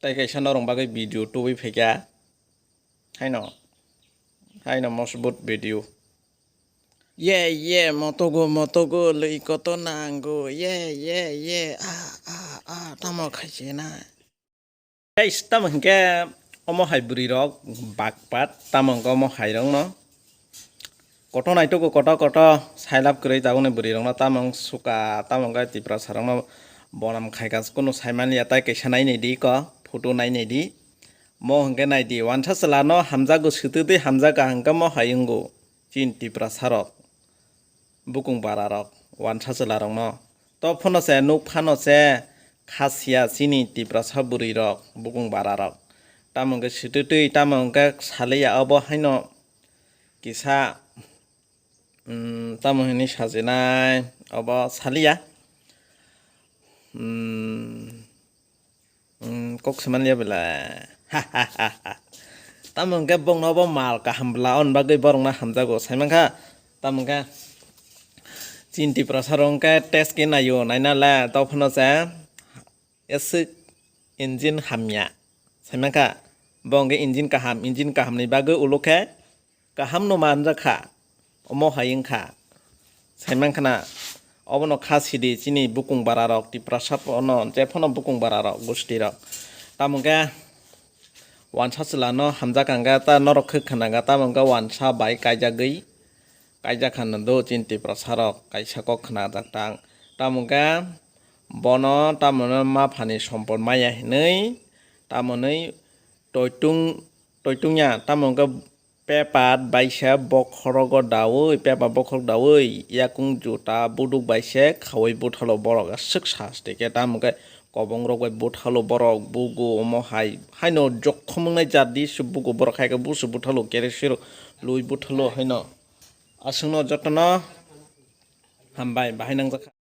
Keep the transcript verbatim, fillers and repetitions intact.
Tai kaisa norong bagwi video tubui phaikha. Haino, haino mosbut video. Ye, ye, motogo, motogo, lwi koto nango. Ye, ye, ye, a, a, a, tamo khaise na. Guys, tamo hinkhe omo hai bwrwi rok bakpat, tamo hinkhe omo hai rokno. Koto naitugwi koto koto sailab kwrwi tabukni bwrwi rokno, tamo wng suka, tamo wngkhe Tiprasa rokno bonam khaika, kunu saimaliya, tai kaisa nainai di ko, photo nainai di. Mo hinkhe nai di, wansa chwla no hamjago, swtwi twi hamjakha hinkhe mo hai wngo chini Tiprasa rok, bukung bara rok, wansa chwla rokno. To phano se nuk phano se kha siya chini Tiprasa bwrwi rok, bukung bara rok. Tamo hinkhe swtwi twi, tamo hinkhe saliya obo haino kisa, mm, tamo hinwi sajinai obo saliya. Mm, mm, kok se manliya belai. Tamo hinkhe bongno obo mal kaham bwla, on bagwi borokno hamjago, sai mankha. Tamo hinkhe chini Tiprasa rok hinkhe test khe naio, naina le to phano se. Aswk engine hamya, sai mankha. Bo hinkhe engine kaham, engine kahamni bagwi ulo khe kaham no manjakha, omo hai wngkha, sai mankha na. Obono kha sidi chini bukung bara rok, Tiprasa phano, je phano bukung bara rok, gusti rok. Tamo hinkhe wansa chwla no hamjakha hinkhe ta norok khe khwna hinkhe, tamo hinkhe wansa bai kaijagwi. Kaijak kha nw do chini Tiprasa rok, kaisa kok khwnajak tang. Tamo khe bono tamo no ma phani sompot maya hinwi, tamo nwi toitung, toitung ya, tamo khe pepat bai se bokhorogo daui, pepat bokhorok daui, yakung juta buduk bai se khaui buthalo borok aswk sasti khe, tamo khe kobong rok bai buthalo borok bugo omo hai, haino jokhom wngnai jat di se bugo borok hai khe busu buthalo kerosene rok lui buthalo haino. Aswkno jotono hambai, bahai nangjakha.